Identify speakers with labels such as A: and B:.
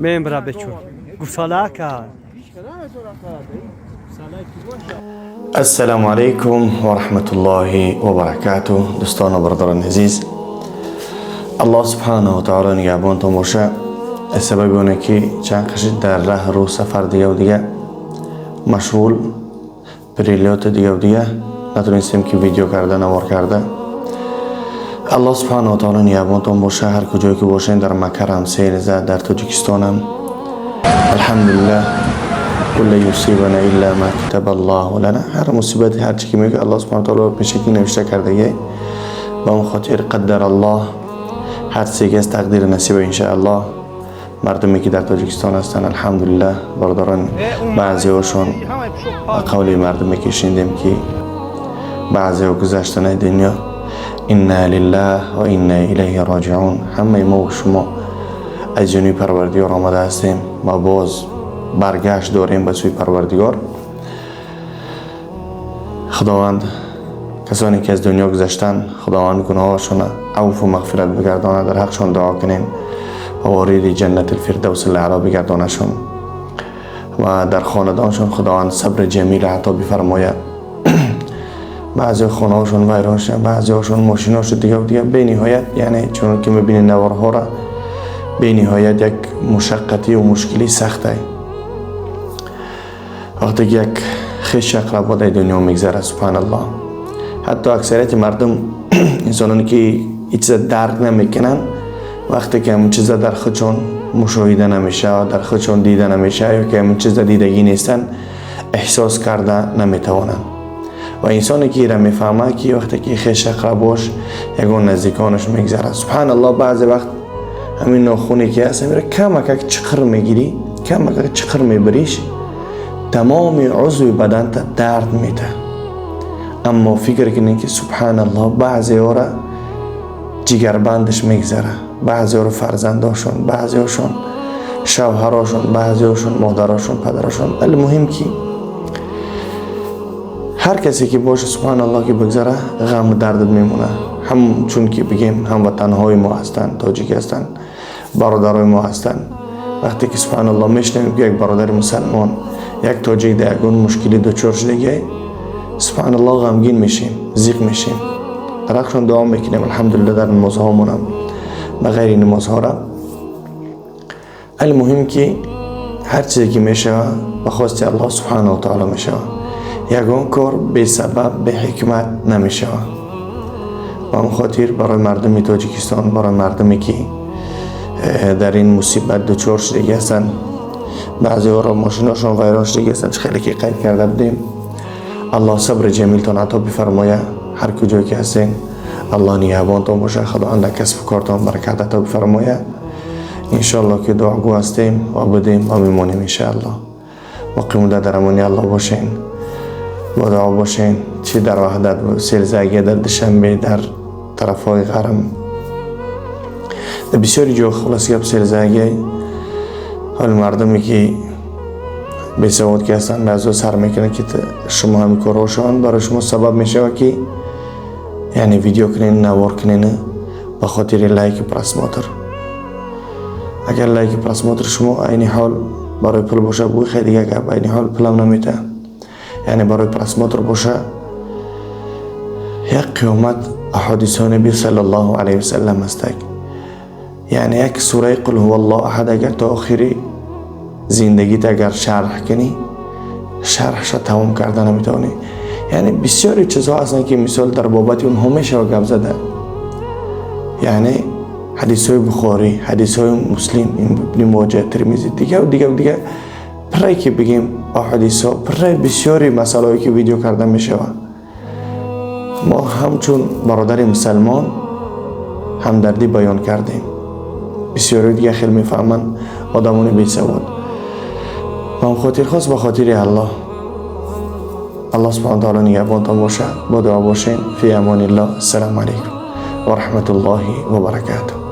A: Мембра бечур. Гусалака.
B: السلام علیکم و رحمت الله و برکاته. دوستان و برادران عزیز، الله سبحانه و تعالی نگهبانتان باشه. سبب اونه که چند قشت در ره رو سفر دیگه و دیگه مشغول پریلیات دیگه و دیگه نتونستیم که ویدیو کرده نوار کرده. الله سبحانه و تعالی نگهبانتان باشه. هر کجایی که باشین، در مکه هم سیل زد، در تاجیکستان هم الحمدلله. قل لن یصیبنا الا ما کتب الله لنا. هر مصیبت هر چی که میگه الله سبحانه و تعالی پیشکی نوشته کرده. به اون خاطر قدر الله هر چیزی که از تقدیر نصیب انشاءالله. مردمی که در تاجیکستان هستن الحمدلله برادران، بعضی هاشون به قول مردمی که شنیدیم که بعضی ها گذشتن دنیا، انا لله و انا الیه راجعون. همه ما و شما از جانب پروردگار آمده هستیم و باز برگشت داریم به سوی پروردگار. خداوند کسانی که از دنیا گذشتن خداوند گناهاشون عفو و مغفرت بگردانه، در حقشان دعا کنیم و وارد جنت الفردوس الاعلی بگردانشون و در خاندانشون خداوند صبر جمیل عطا بفرماید. بعضی خانه هاشون ویران شد، بعضی هاشون ماشین هاشون دیگه و دیگه. به نهایت یعنی چون که میبینید نوارها را، به نهایت یک مشقتی و مشکلی سخته وقتی که یک خویش اقربا در دنیا میگذره. سبحان الله، حتی اکثریت مردم، انسانانی که این چیز درک نمیکنن، وقتی که همون چیز در خودشون مشاهده نمیشه، در خودشون دیده نمیشه یا که همون چیز دیدگی نیستن، احساس کرده نمیتوانن. و انسانی که را میفهمه که وقتی که خویش اقرباش یگان نزدیکانش میگذره، سبحان الله، بعضی وقت همین ناخونی که هست میره کمک چقر میگیری، کمک چقر میبریش، تمام عضو بدن تا درد میده. اما فکر کنین که سبحان الله بعضی ها را جگربندش میگذره، بعضی ها رو فرزنداشون، بعضی هاشون شوهراشون، بعضی هاشون مادراشون، پدراشون. المهم که هر کسی که باشه سبحان الله که بگذره غم و درد میمونه. هم چون که بگیم هم وطنهای ما هستن، تاجیک هستن، برادرای ما هستن. وقتی که سبحان الله میشنویم که یک برادر مسلمان، یک تاجیک در یگان مشکلی دچار شده، سبحان الله غمگین میشیم، ضیق میشیم، در حقشون دعا میکنیم. الحمدلله در نمازهامونم به غیر نمازها را. المهم که هر چیزی که میشه به خواست الله سبحانه و تعالی میشه. یگان کار به سبب به حکمت نمیشه. به اون خاطر برای مردم تاجیکستان، برای مردمی که در این مصیبت دچار شده هستن، بعضی ها را ماشیناشون ویران شده هستن، خیلی که قید کرده بودیم، الله صبر جمیلتان عطا بفرمایه. هر کجا که هستین الله نگهبانتان باشه، خداوند در کسب و کارتان برکت عطا بفرمایه. انشالله که دعاگو هستیم و بودیم و میمانیم انشاءالله. باقی مونده در امانی الله باشین، با دعا باشین. چی در وحدت و سیلزگی، در دوشنبه، در طرف های غرب، در بسیاری جا خلاص گپ سیلزگی. حال مردمی که بیسواد که هستن بعضی سر میکنه که شما همین کارهاشان برای شما سبب میشه که یعنی ویدیو کنین، نوار کنین به خاطر like просмотр. اگر like просмотр شما عین حال برای پول باشه بوی خیلی دیگه گپ، عین حال پولم نمیده، یعنی برای просмотр باشه، یک قیامت احادیث نبی صلی الله علیه وسلم است. یعنی یک سوره قل هو الله احد اگر تا آخری زندگیت اگر شرح کنی، شرحش تمام کرده نمیتونی. یعنی بسیاری چیزها هستن که مثال در بابت اونها میشه گپ زده. یعنی حدیث های بخاری، حدیث های مسلم، ابن ماجه، ترمذی، دیگه و دیگه و دیگه، پرای که بگیم احادیث ها، پرای بسیاری مسئله که ویدیو کرده میشه. ما همچون برادر مسلمان همدردی بیان کردیم. بسیاری دیگه خیلی میفهمن آدمانی بی سواد. به خاطر خاص به خاطر الله، الله سبحانه وتعالی نگهبانتان باشه. با دعا باشین. فی امان الله. السلام علیکم و رحمت الله و برکاته.